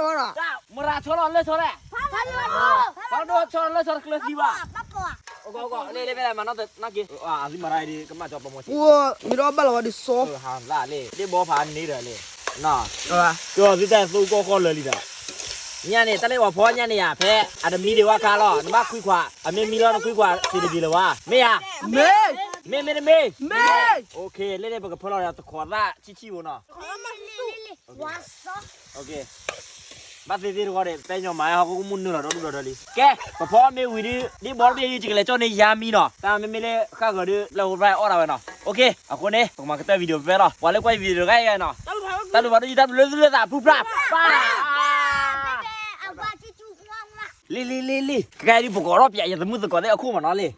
မၤလီၤဝဲဒီး, မရၤဆီလီၤလၢဆီလဲၣ်, ဖးဒိၣ်ဆီလၢဆီတကျၢၤသံဘၣ်, အကီအကီ လ့လ့ဖဲလဲၣ် မၤနီၣ်သနာ်က့, အသုမၤရၤအံၤဒ်ကမၣ်ကၠီပျီမီၤဆံး, မ့ၢ်ဒီးဘၣ်လီၤဝဲဒ်စီ, ဟးလၢလ့, ဒ့ဘီဖးန့ၢ်ဒီးလ့, ကသုတၢ်သိကီၢ်ဃီလၢာ်လံဒီး, ညၣ်န့ၣ် တၢ်လၢပှၤဖီညၣ်န့ၣ်ယၤ ဖဲအတမံဒံးဝဲခါလီၤ နဘၣ်ခွံခွါ, အမ့ၢ်မံလီၤနခွံခွါ စံးတဘံးလၢၤဘၣ်, မ့ၢ်ယၤ, မ့ၢ်မ့ၢ်တမ့ၢ်, မ့ၢ်, လ့လ့ပကဖၢလီၤဒီးတခိးသၣ်ဆံးဆံးဖိနီၤ ဘၣ်သ့ၣ်သ့ၣ်တခီဒီး ပဲညီမၤဟီၣ်ခိၣ်ကမူၣ်နုာ်လီၤဒီဒူၣ်ဒီထၢလံ. ကဲ, ပဖီမ့ၢ်ဝံၤဒုး ဒ်ဘီတဘ့ၣ်ဒုး ယကလဲၤကၠီၣ်န့ၢ်ယါမံနီၤ. တၢ်မ့မ့ၢ်လၢဃၣ်ဂၢၤဒုး လၢအဝဲအီၣ်ဒၣ်ဝဲနီၤ. အဃိန့ၣ် ပကမၤကတၢၢ် video ဖဲလီၤ. ပှၤလၢကွၢ်ယ video တဂၤအံၤနီၤ, တၢ်ဘျုးဖးဒိၣ်ယံၤ တၢ်ဘျုးလၢသုလၢသးဖုဖျၢၣ်ပၢ်. လံလံလံလံ, ကဲဒုး ပကအိးထီၣ်ပၠး ယသမုၣ်သကိးသ့ၣ်အခိၣ်မးနီၤလံ.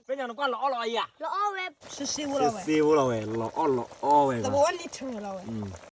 ပညီနကွၢ်လီၤအီၣ်လီၤအီယၤ, စ့ဖိလီၤဝဲ လီၤအီၣ်လီၤအီဝဲ,